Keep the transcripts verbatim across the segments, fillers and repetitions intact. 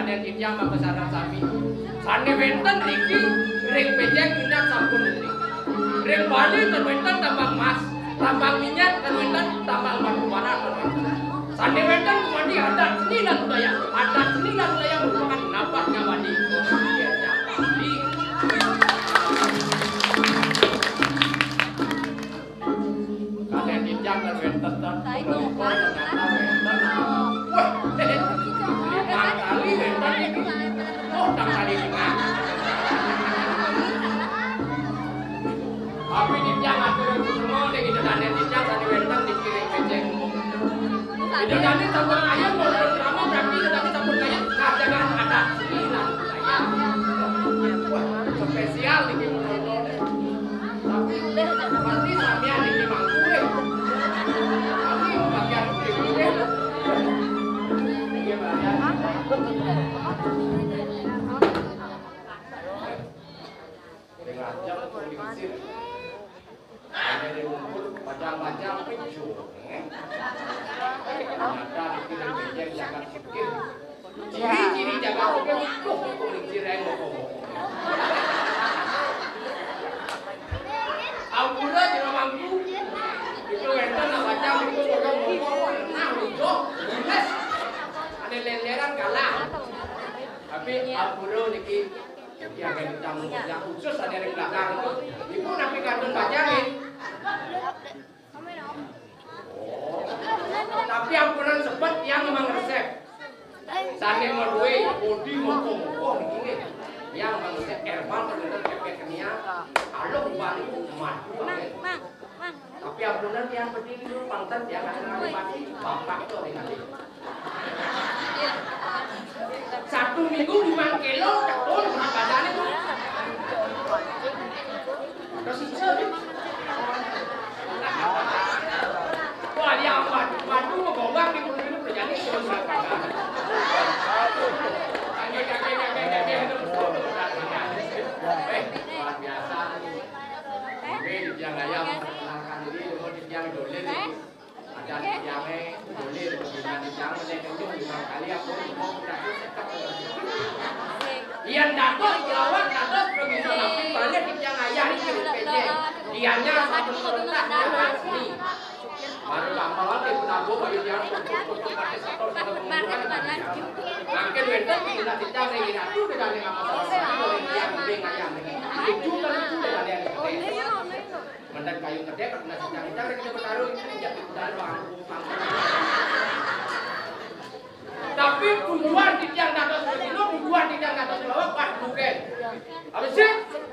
Titiang maka sareng sami. Sané wénten riki ring Péjéng minyak sampun niki. Ring Bali ten wénten tambang emas, tambang minyak ten wénten tambang batu bara ten wénten. Sané wénten gumanti adat seni lan budaya. Adat seni lan budaya merupakan nabah nyawadi. Kadén titiang kan wénten ten. Ternyata wénten. Wah, limang kali wénten niki. Oh, tang kali limang. Tapi titiang atur semua deh gitu, kadén titiang tadi wénten di kiri kecil. Itu tadi tambah ayam mau drama berarti itu tadi tambah kayak ngajakan ada seni lah. Wah, spesial niki. Tapi berarti sampean iki mangku, eh. Kami bagian berikutnya. Iya, Pak, ya. Dengan jam kondisi. Ada di rumput, padang-padang, hijau. Ternyata di kiri meja jagat sugih. Ciri-ciri jagat sugih, duh, kulit cireng, ngomong-ngomong. Ampura, jero mangku. Itu wénten nak baca, itu ngomong-ngomong, nah, hijau, gules. Ada leleran kalah. Tapi ampura niki, ya, kan, tamu yang khusus ada di belakang itu. Ibu napi kantun baca, nggih? Tapi ampunan sebet yang memang resep. Sané madué odi moko-moko niki nggih. Yang memang resep herbal bener efek kimia. Kalau balik madu nggih. Tapi ampunan yang penting itu pangkat yang ada pasti bapak tuh ringan. Satu minggu lima kilo, tekun, berat badannya tuh. Terus hijau. Wah, dia amat. Waduh, mau gombang di bulu ini terjadi terus. Oke, oke, oke, oke, oke. Eh, luar biasa. Oke, yang ayam perkenalkan diri, mau yang dolen. Ada tiangé, boleh, dengan tiang, boleh, kenyum, lima kali, aku, mau, udah, tetap. Yén dados, lawan dados, begitu, tapi balik tiang ayah iki, P J. Dianya satu perintah, dia asli. Baru gampang aja, pun aku, bagi tiang, tutup, tutup, pakai satu, satu, pengumuman, mungkin wénten, tidak, tidak, saya kira, tuh, tidak ada apa-apa, tiang, tiang ayah, tujuh kali, tujuh, tidak ada yang. Menten kayu gedé, kena sidang-sidang, kita bertaruh, itu jadi budal, Bang. Tapi tujuan titiang dados sedina, tujuan titiang dados lawak, pas bukan. Habis itu,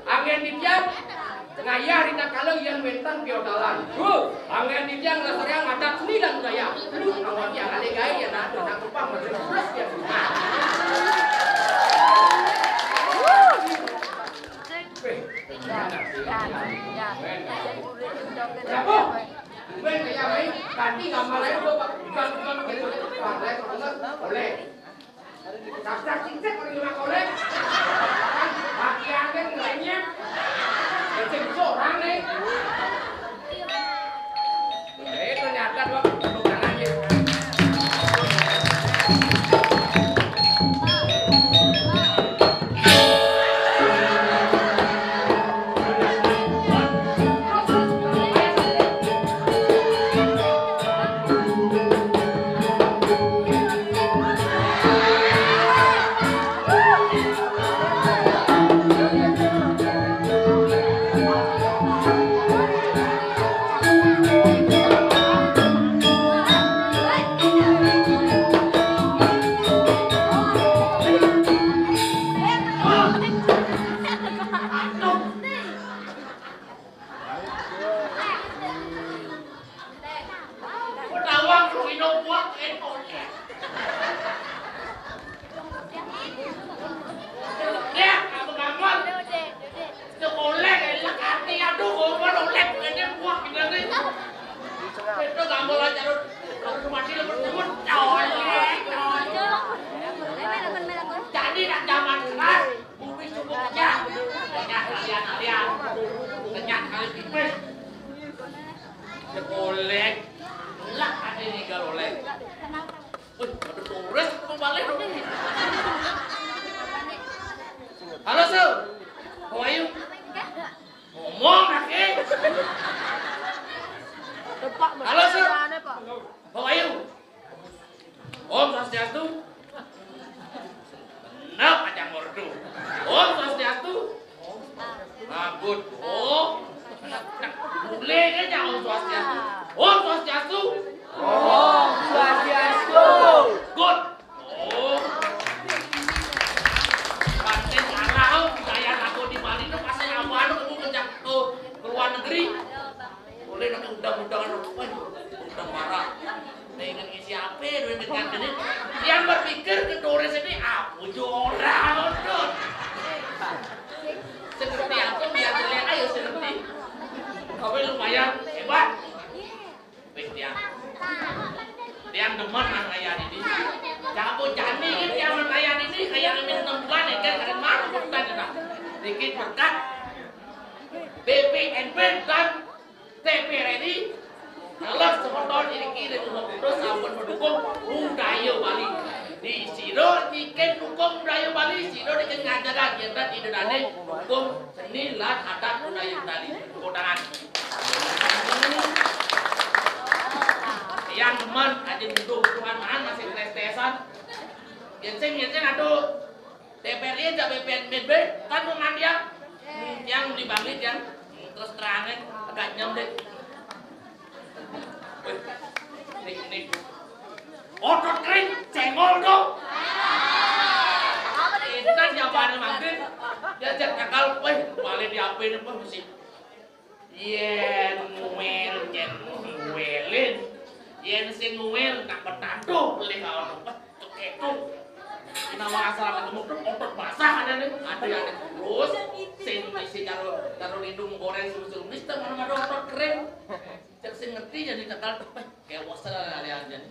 anggén titiang ngayah rina kala yén wénten piodalan. Duh, anggén titiang nglestariang adat seni lan budaya. Lu, awak yang alih gaé, ya, nah, nah, kupang, masih terus, ya, nah. Wéh, Prabu, ben kaya main, tadi gambar aja coba, bukan, bukan, bukan, bukan, bukan, oleh. Daftar cincin, kalau lima kolek. Hati-hati, ngerenyet. Kecil seorang nih. Eh, ternyata dua kebutuhan aja. Ketahuan lu minum kuat, eh, konyol. Ya, kamu gampang. Itu oleh, enak hati, aduh, gombal oleh, ini kuat gimana nih? Itu gampang aja, lu. Kalau mati lu bertemu, oleh, oleh. Jadi, nak zaman sekarang, bumi cukup aja. Banyak kalian-kalian. Banyak kali pipis. Sekolek. Lah, ada nih kalau oleh. Wih, ada turis, mau balik dong. Good. Oh. Boleh kan ya, Om Swastiastu? Om Swastiastu. Om Swastiastu. Good. Oh. Pancen arah, oh, budaya lagu di Bali itu pasti awal kamu kerja ke, ke luar negeri. Boleh nak undang-undangan, wah, undang marah. Dengan siapa duit dengan ini? Yang berpikir ke turis ini apa jorang, Dut? Seperti apa biar jelek aja seperti. Tapi lumayan hebat. Wih, tiang. Tiang demen nang kaya ini. Jago jani kan tiang nang kaya ini, kaya ini enam bulan ya kan, kalian mana bukan ya, Pak? Dikit berkat B P N P dan T P R I, kalau semeton ini kirim untuk sampun mendukung budaya Bali. Di siro nyiken dukung budaya Bali, siro nyiken ngajaga kegiatan ide dane dukung seni lan adat budaya Bali. Tepuk tangan. Yang demen aja duduk Tuhan masih tes-tesan. Genseng-genseng aduh. T P R I aja B P N B B, kan pemandian. Hmm, yang di Bangli yang, hmm, terus terangnya agak nyam deh. Wih, nih, nih. Otot kering, cengol dong. Intan yang mana mangkin? Dia cek nakal, wih, balik di apa ini, wah, mesti. Yen nguel, yen nguelin. Yen sing nguel nak betado beli kawan apa? Ceketuk. Nama asal anak gemuk tuh otot basah ada nih. Ada yang kurus, sing isi karo karo lindung goreng susu mister mana ada otot kering. Cek sing ngerti jadi tegal tuh, eh, kayak wasel ada aja nih.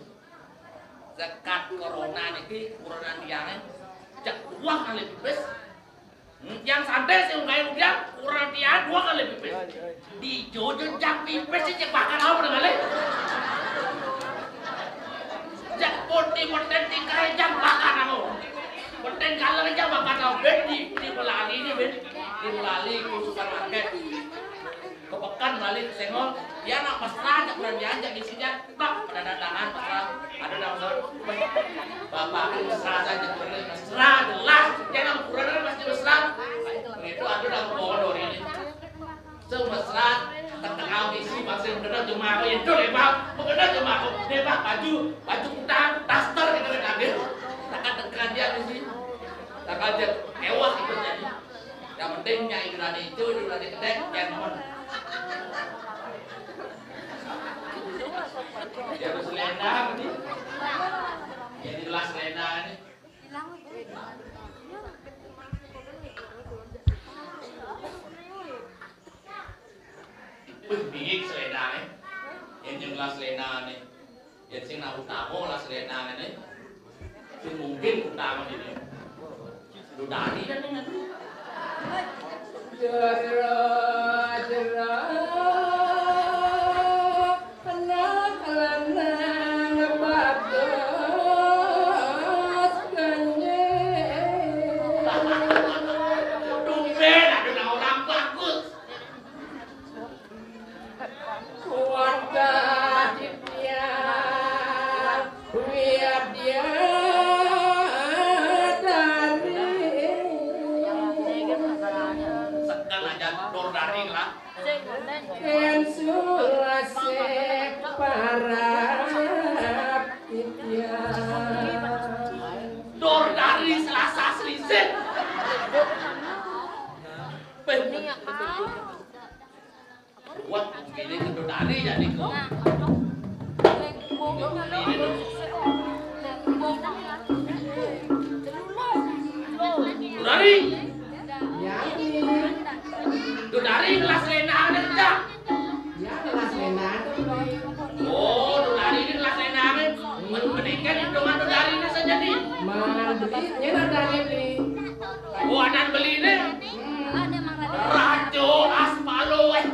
Zekat corona niki, corona tiangnya. Cek uang kali pipis. Hmm, yang santai sih, kayak udah kurang tiang dua kali pipis. Di Jojo jam pipis sih cek bakar apa dengan le? Cek putih putih tingkai jam bakar apa? Putih kalau jam bakar apa? Ben di di Melali ini, ben di Melali ke supermarket. Ke Pekan balik ke Sengol, dia nak mesra aja kurang diajak di sini. Bang, pada datangan mesra. Ada dah mesra. Bapak ini mesra saja, bener mesra jelas. Dia nak ukuran kan pasti mesra. Itu ada dah bohong ini. Semesra, tak kenal isi, pasti mengenal cuma aku itu deh, Bang. Mengenal cuma aku. Deh, Bang, baju, baju kutang, daster gitu kan, ambil. Takkan tekan dia di sini. Takkan dia mewah gitu jadi. Yang penting nyai Grani itu, Grani kedek, yang nemen. Ya, harus selendang nih. Jadi gelas selendang nih. Wih, bingit selendang nih. Yang gelas selendang nih. Yen sing nak utama lah selendang ini. Sing mungkin utama ini. Lu dari kan dengan. Jero, jero, anak lanang bagus ganyeng. Tumben ada orang bagus. Kuat Aditya Widya Dari. Sekan aja Dor Dari lah. Ken Sulasih Parap Titian. Dor Dari Selasa Selisih. Ini ya, Kak. Wah, ini kudu tari jadi ku. Dudari. Ya, ini. Dudari kelas Lena ada, Cak? Ya, kelas Lena ada, Bli. Oh, Dudari ini kelas Lena ada. Men-, menikah di rumah Dudari ini saja, di. Mana belinya ada, Bli? Oh, anak beli ini. Rajo Aspalo, eh.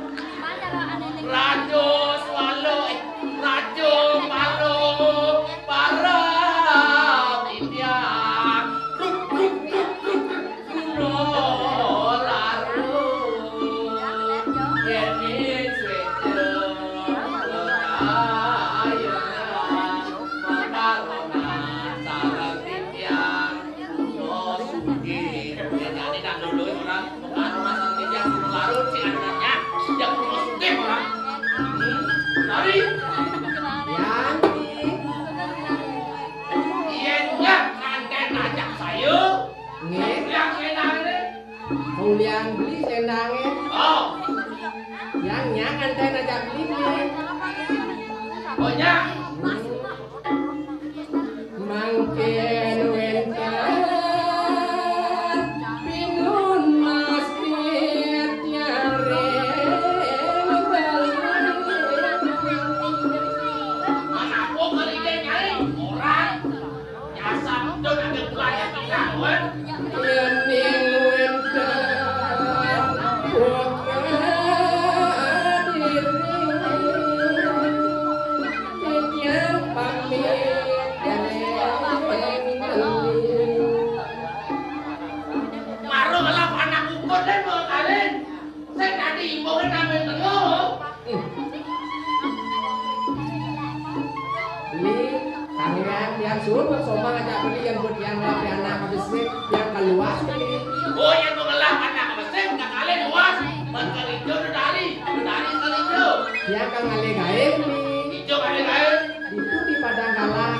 Rajo Swalo, eh. Rajo Palo, para Indian. Ruk, ruk, ruk, ruk, ruk. Nggih. Yang selendangé? Kaulian beli selendangé. Oh. Yang nyak nganten ajak beli, nggih. Oh, nyak. Mangkin wénten pinunas titiang ring Bali. Manapu kari dé, Nyai? Orang. Nyasar, dong, ada mulanya kita, wan. Yén ning wénten putra diri, titiang pamit dereng beli. Maro ngelap anak ukur deh, mau kawin. Sing dadi imbungan nambah telu. Beli, kalian, tiang suruh Bang Somang ajak beli yang buat tiang ngelap anak besik, tiang keluas beli. Oh, yang mau ngelap anak besik, nggak kalian luas. Bang Kalijo udah dari, udah dari Kalijo. Tiang kang ngalih gaé, beli. Ijo kali gaé. Itu di Padang Galah.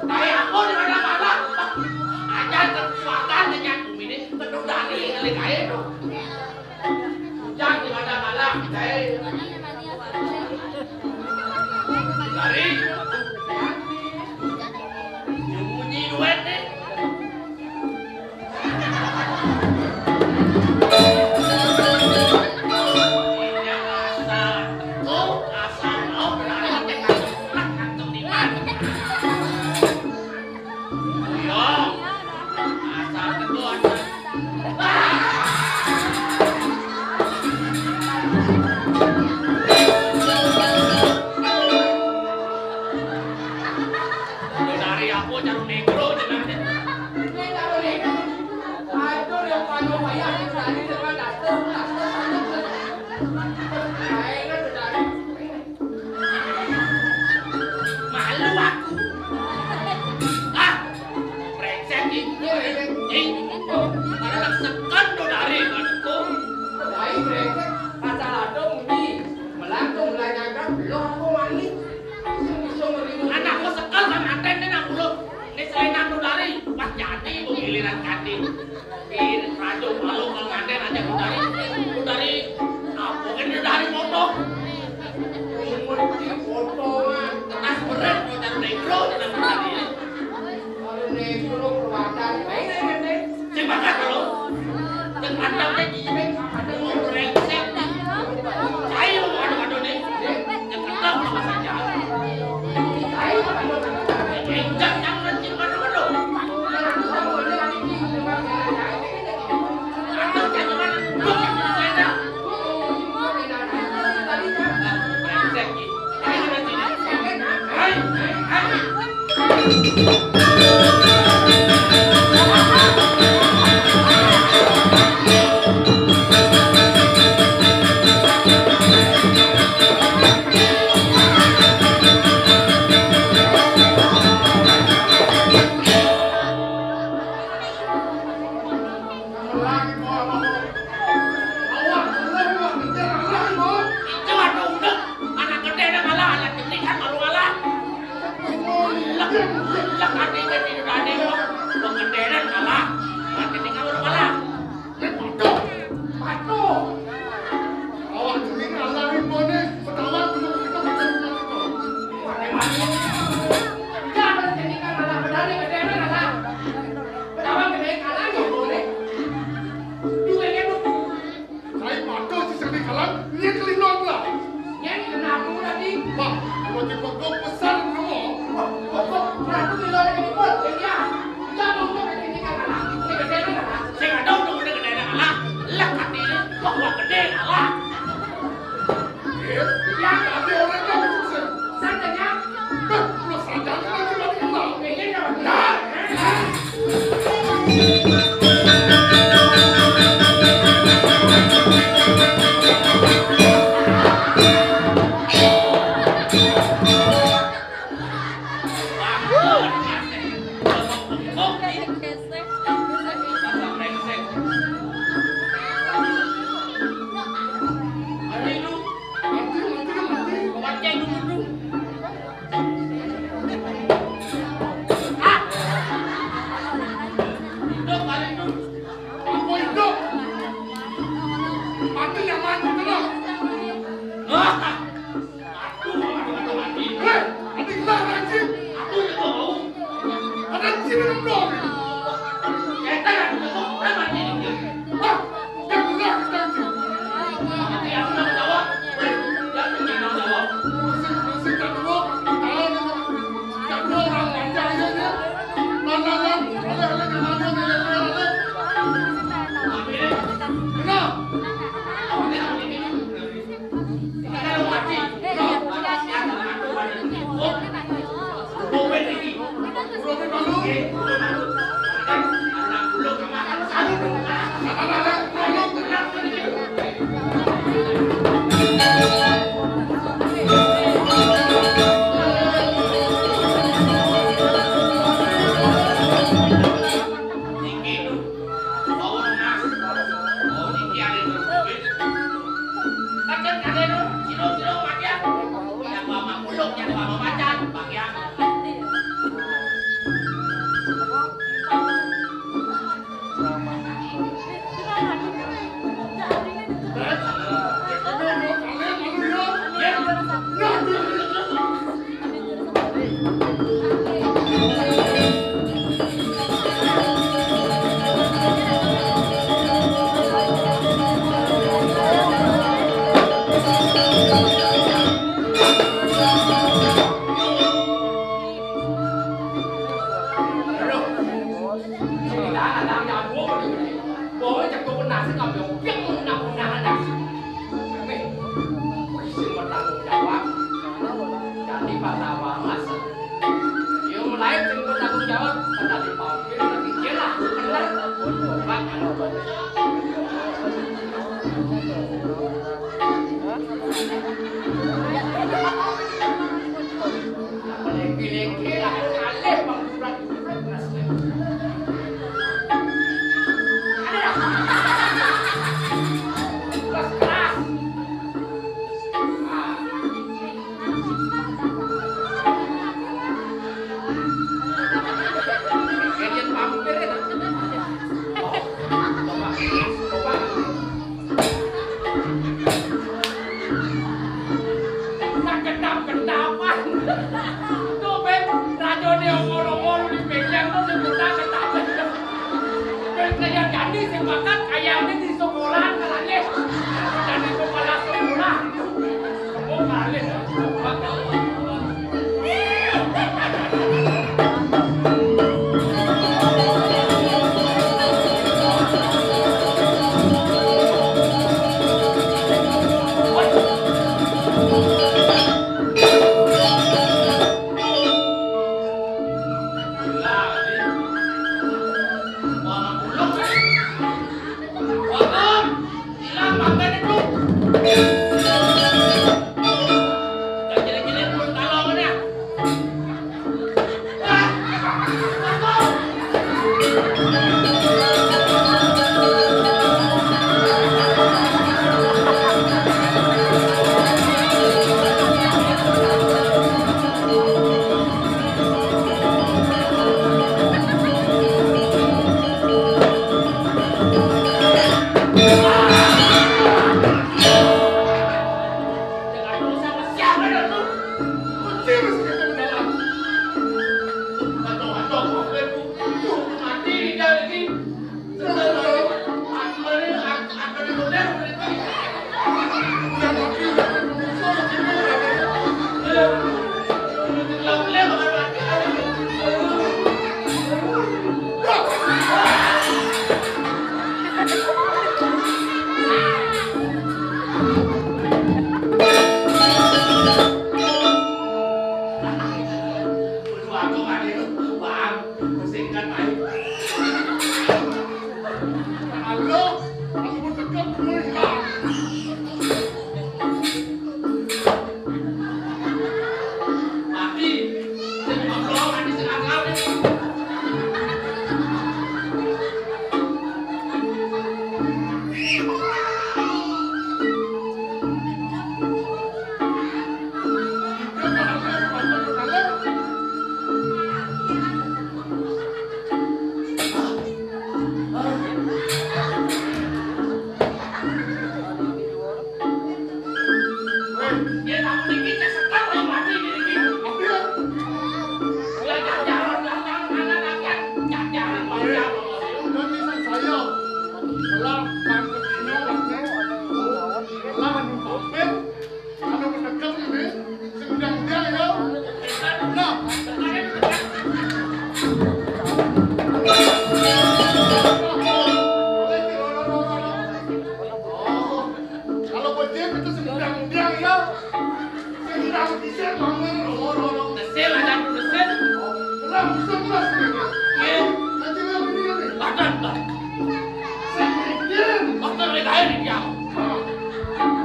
Kayak apa di Padang Galah? Aja kekuatan dengan bumi ini, kedudari kali gaé tuh. Jangan ada malam, hei. Dari. Nyembunyi duit nih. Ini asal. Tuh, asal. Oh, berani. Kantong di mana? Iya. Asal betul, asal. Dari apa, Caru Negro jenengnya? Aduh, yang paling payah, yang tadi dengan datang, datang, datang. Mainan dari. Malu aku. Ah, brengsek iki. Ih, pada nak sekan do dari manku. Dai brengsek, pasal ada muni. Melangkung, melanyangkan, lo aku mani. Sing bisa ngerimu. Anakku sekel kan aten nih nak mulut. Ini selendang do dari. Pas jadi giliran kati. Di Raja Palu kang ngandén aja Utari. Utari, apa kene dari foto? Mesti foto, Mas. Tenas beren, Utari negro, jeneng Utari. Kalau negro, perwakilan. Baik, baik, baik. Sing makan kalau. Sing mantap, deh, gini. Ada mau brengsek. Saya mau adu-adu, nih. Sing ketemu sama saja. Itu ada unek, anak gedé ada ngalah, anak kecil kan baru ngalah. Lek, lek, ati gedé udah ada, wong gedé kan ngalah, anak kecil kan baru ngalah. Patuh. Patuh. Awak demi ngalah imbone, sedawan bener kita bener bener itu. Pakai mati. Jangan jadikan anak bedari gedé anak. Bedawan gedé kalah ya boleh. Duitnya tuh. Saya patuh si sing kalah, dia kelihatan lah. Nyén kenapa tadi? Wah, mau cepet gue pesan dulu. Kok, kok, kok, kenapa di luar ini pun? Ya, ya. Jangan untuk ini kan anak. Ini gedé kan anak. Sing ada untuk gedé-gedé anak. Lah, hati ini, wah, wah, gedé anak. Eh, ya, tapi orang kan itu sih. Santainya. Eh, lu sadar kan lagi lagi kenal. Ini ya. Ya. Tang nyambung ini. Bawa jago penasih kami. Yang nak undangan nasi. Wih, sing bertanggung jawab. Jadi pahlawan masa. Yang lain sing bertanggung jawab. Kata di pampir, tapi jelas bener. Bang, anu, Nah, kedap-kedapan. Tuh, Ben, rajo dia ngolong-ngolong di bengkel tuh, si Buta kedap. Ben, kaya jadi, si bakat, kayaknya di sekolah, kalahnya. Jadi kepala sekolah. Semua kalahnya. Halo, aku mau tegak, gue hilang. Mati. Sing ngobrol, mati sing akrab. Kalau bocil itu sing undang-undang ya. Sing undang dhisik bangun loro-loro. Desil aja desil. Lah, bisa mas ini. Iya. Nanti dia ini ini. Badan, Pak. Sing bikin. Badan lek ae iki ya.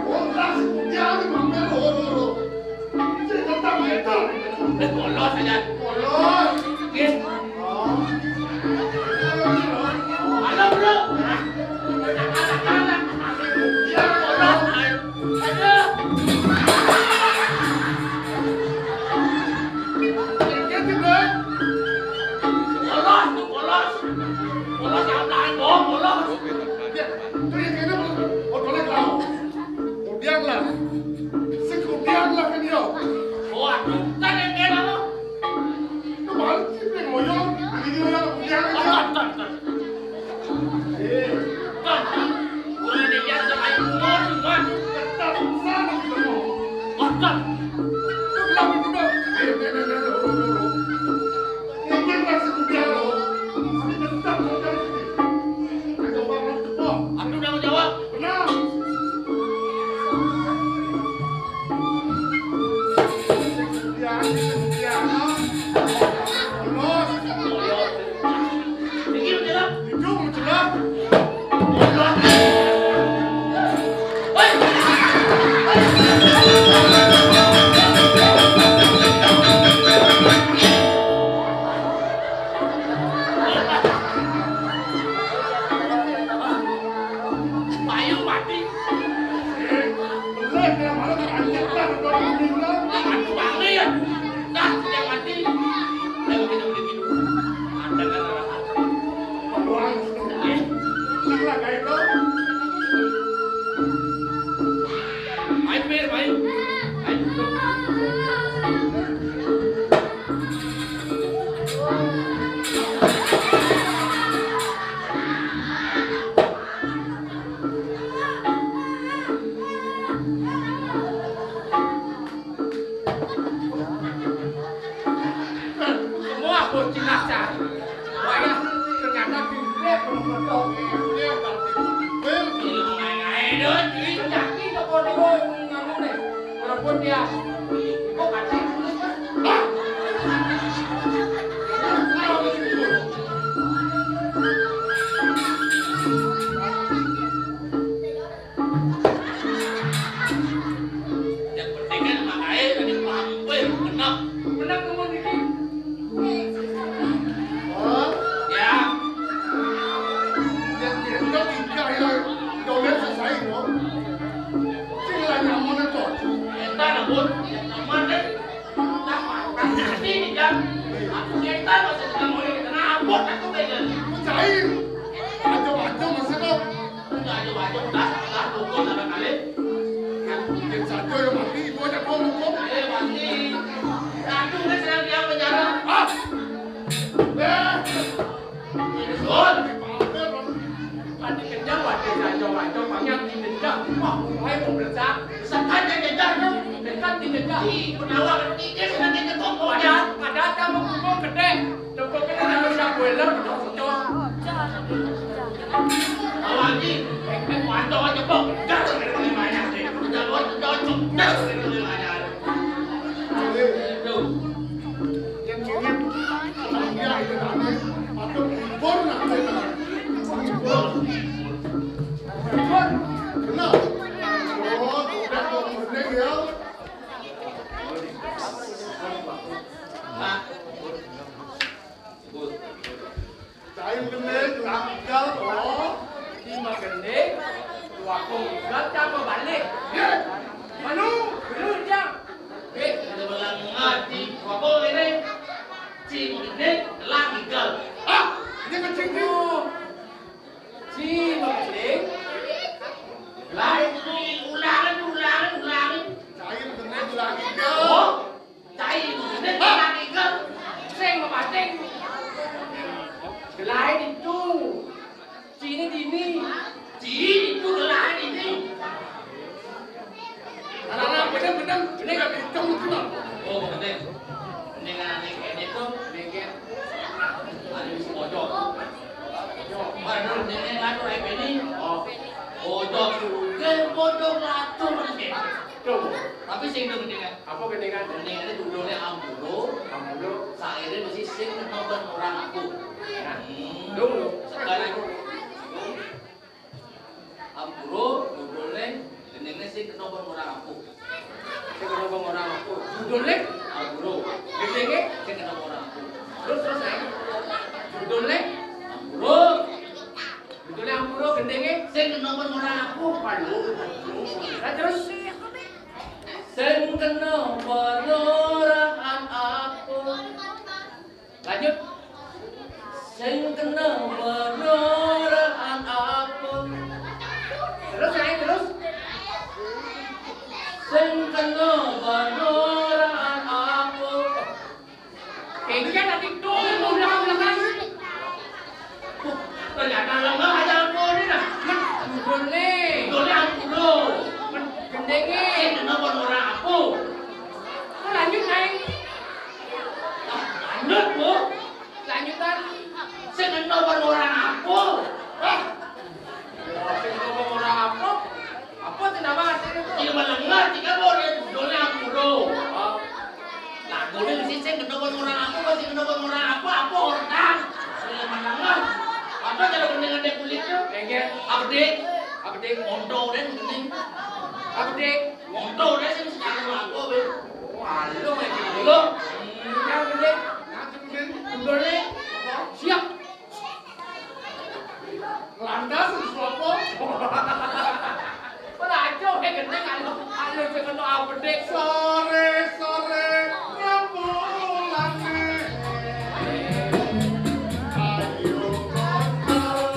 Wong lah sing undang bangun loro-loro. Sing tetap itu. Eh, polos aja. Polos. Iya. Kudiang lah. Sing kudiang lah kan yo. Oh, aduh, kan yang kena lo. Kemarin sih pengen ngoyong, ini ngoyong kudiang aja. Tan, tan, tan. Eh, tan, tan. Boleh dilihat ke air umur, Wan. Tetap sana kita mau. Wah, tan. Itu bilang itu dong. Eh, eh, eh, eh, eh, eh, eh. Mungkin masih kudiang lo. Tapi tetap kudiang sini. Ayo, Pir, ayo. Ayo, duduk. Semua bos Cina cari. Wayah ternyata di Ini main aja, Dut. Ini yakin apa dia nganu nih? Walaupun dia kok kacang terus, Mas. Yang penting kan mak ae tadi mampir, genep. Genep kamu niki. Oh. Ya. Yang genep tiga ya, dolar selesai, no. Sing lah nyaman to. Eta nabut, yang nyaman kan. Nah, pasti kan. Aku cerita masih ketemu yang kena abot aku pegang. Cair. Macam-macam masih kok. Aduh, aduh, aduh, dah, dah, pukul sama kali. Mungkin saja yang mati, itu aja kau hukum. Eh, mati. Aduh, kan sedang dia penjara. Ah! Eh! Ini Gun. Kan dikejar, waduh, kacau, kacau, banyak dikejar. Wah, mulai mau meledak. Setan yang kejar, kan? Setan dikejar. Ih, penawar, tiga sedang diketuk. Ada, ada, ada, mau hukum gede. Tepuk kita harus siap boiler, dong, dong. Awangi, eh, eh, mantap aja, Bang. Gas, gas, gas, gas. Aduh. Yang kiri, dia itu tadi, patut libur nanti. Libur. Libur. Benar. Oh, udah, udah, udah, ya. Pak. Cair gending, tulang igal, oh. Di magending, tuakung igal, capa balik. Ye. Manu, manu, jang. Eh, ada belang ngaji, tuakung ini. Ci magending, tulang igal. Ah, ini kencing, ci. Oh. Ci magending. Lain, ulangan, ulangan, ulangan. Cair gending, tulang igal. Oh. Cai itu bener, hah? Ikan. Sing mapating. Gelain itu. Sini dini. Sini itu gelain ini. Anak-anak bener, bener, bener gak kenceng itu, Bang. Oh, bener. Mendingan aneh kayak gitu, mendingan. Ada di Semojok. Baru mendingan ngatur kayak ini. Oh. Bojok juga, bojok ngatur. Tuh. Tapi sing itu mendingan. Apa gendingan? Gendingan itu judulnya Ampuro. Ampuro. Sairnya mesti sing kena ban orang aku. Nah. Hmm. Dong, dong. Sekarang. Ampuro, judulnya gendingan sing kena ban orang aku. Sing kena ban orang aku. Judulnya? Ampuro. Gendingan? Sing kena ban orang aku. Terus, terus, ayo. Judulnya? Ampuro. Judulnya Ampuro, gendingan? Sing kena ban orang aku. Waduh. Nah, terus? Sing kena perorangan aku. Lanjut. Sing kena perorangan aku. Terus, naik terus. Sing kena perorangan aku. Kayaknya tadi tuh ulang-ulangan. Ternyata lengah aja aku ini nah. Judulnya. Judulnya aku dulu. Gendengnya. Ini kenapa orang aku? Kok lanjut, Neng? Ah, lanjut, Bu. Lanjutan. Sing kenapa orang aku? Hah? Sing kenapa orang aku? Apa tuh nama artinya tuh? Iya, malah ngerti kan, Bu, dia judulnya aku dulu. Oh. Lagu ini mesti sing kenapa orang aku, pasti kenapa orang aku, apa orang? Iya, malah ngerti. Apa cara mendingan dia kulit tuh? Enggak. Update. Update. Mondo deh, mending. Update. Mondo deh, sih, sekarang aku, Be. Malu, ya, gitu. Lo? Yang gede. Nah, kemudian, udah deh. Siap. Lantas, suapo? Ora aja, eh, gendeng, ayo, ayo, sing kena abedik. Sore, sore, nyapu lane. Ayo, kotor.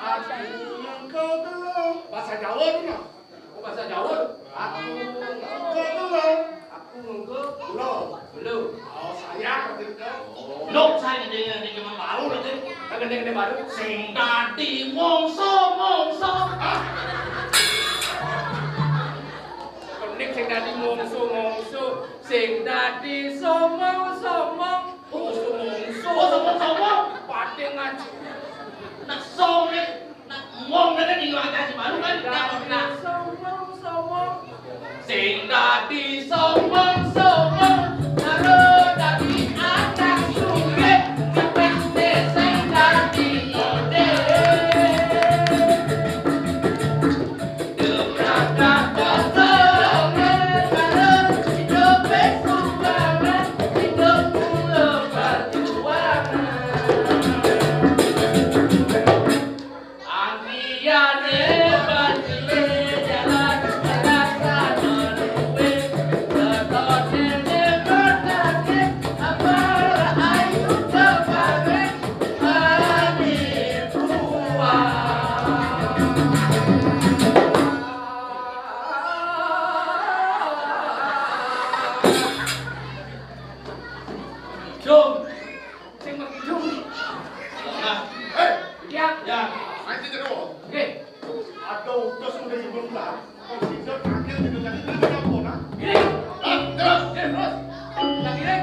Bahasa Jawa tuh, Mas. Oh, bahasa Jawa. Aku nggo telung. Aku nggo telung. Telung. Oh, saya ngerti telung. Lho, saya ngene-ngene iki mau lho, Dik. Ngene-ngene baru. Sing dadi mungsu-mungsu. Kening sing dadi mungsu-mungsu, sing dadi sombong-sombong. Mungsu-mungsu. Oh, sombong-sombong. Pati ngaji. Nak song nek, nak ngomong nek di luar kasih baru kan kita pernah. Sing dadi sombong-sombong, karo dadi anak sugih, kabeh sing dadi ide. Debrakan kosongan, karo hidup sumbangan, hidup kula perjuangan. Sing begitu. Nah, eh, ya, ya. Ayo, kita dulu. Oke. Ada utus udah sebentar. Kok tidak panggil tidak jadi, terus apa, nah? Gini. Ah, terus. Oke, terus. Kita gini.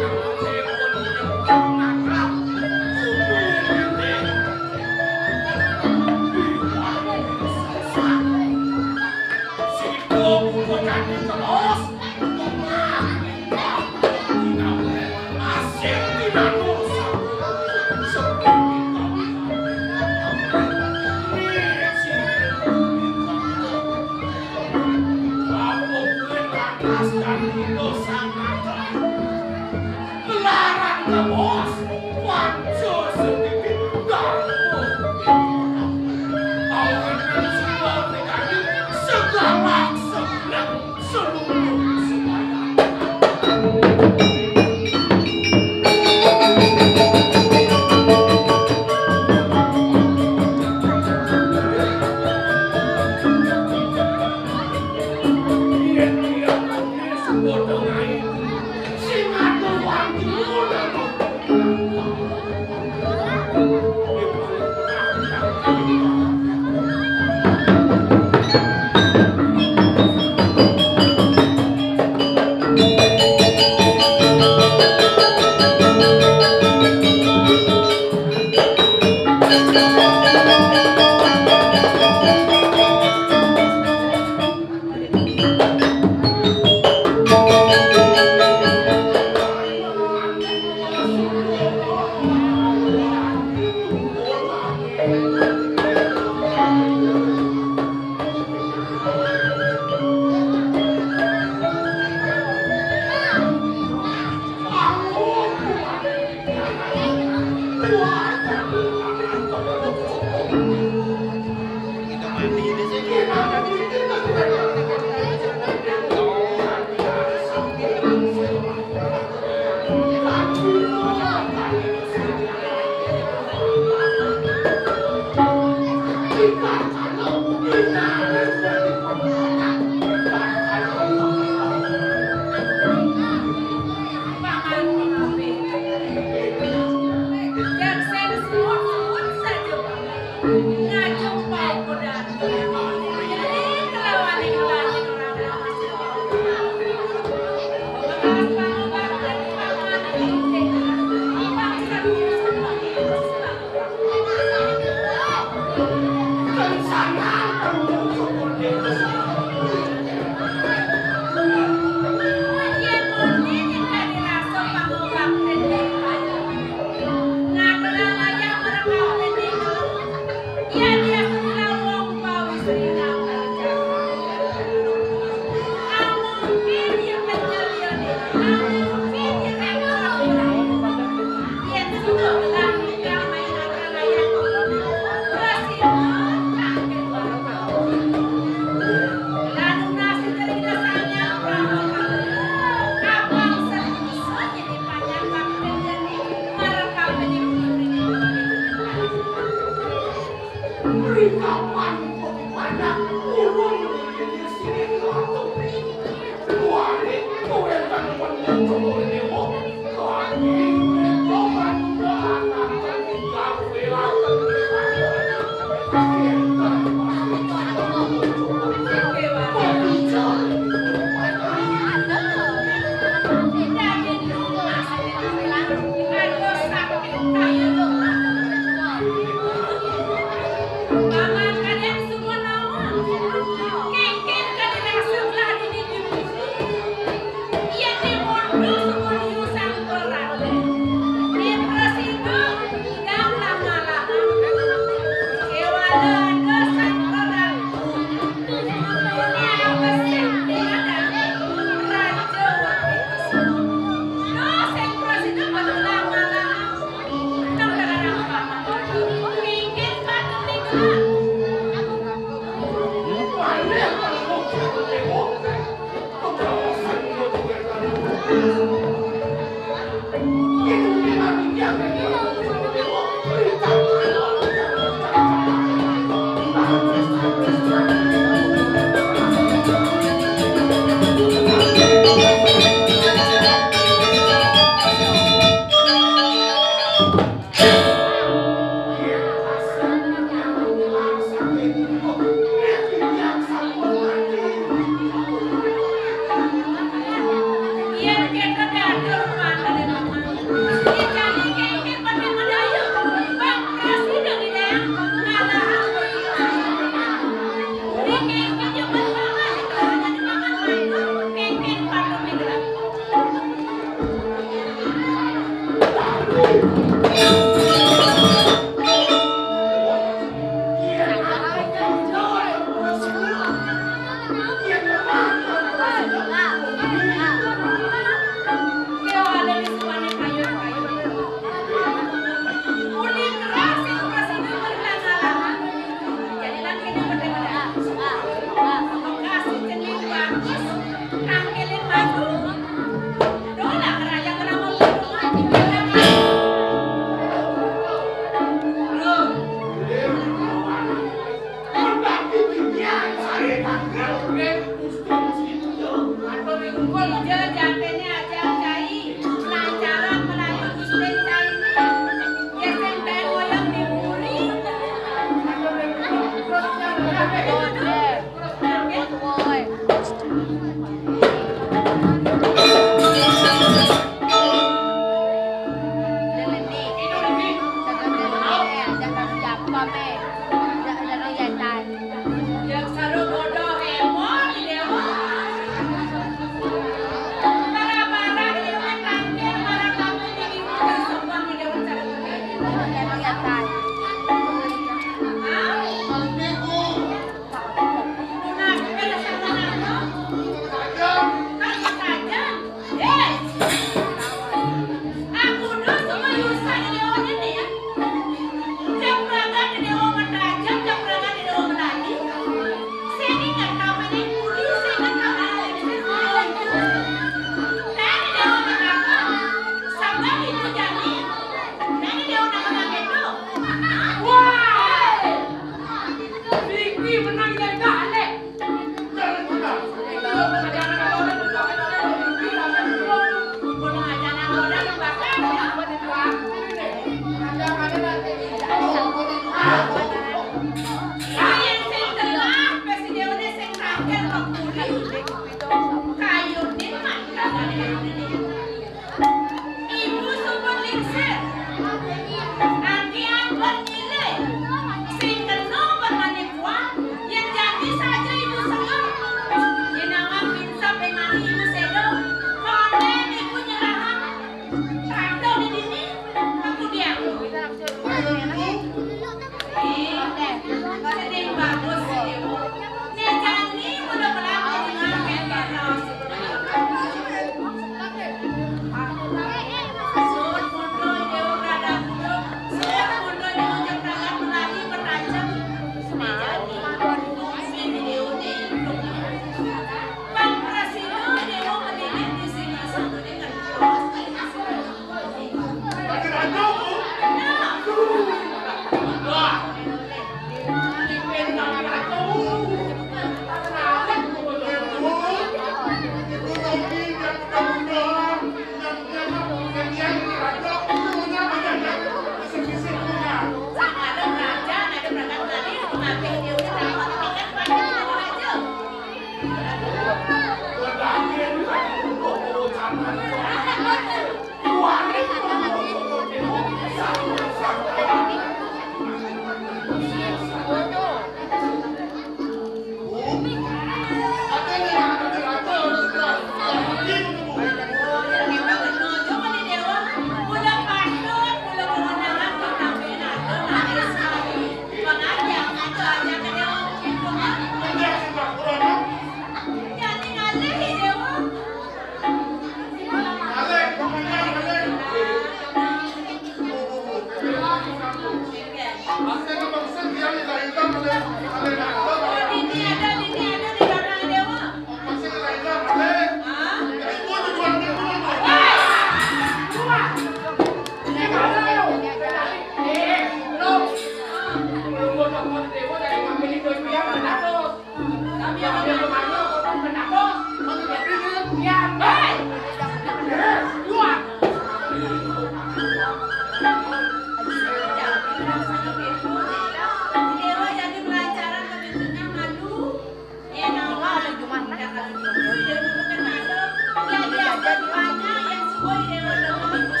Dua-duanya yang semua di dewan dalam itu.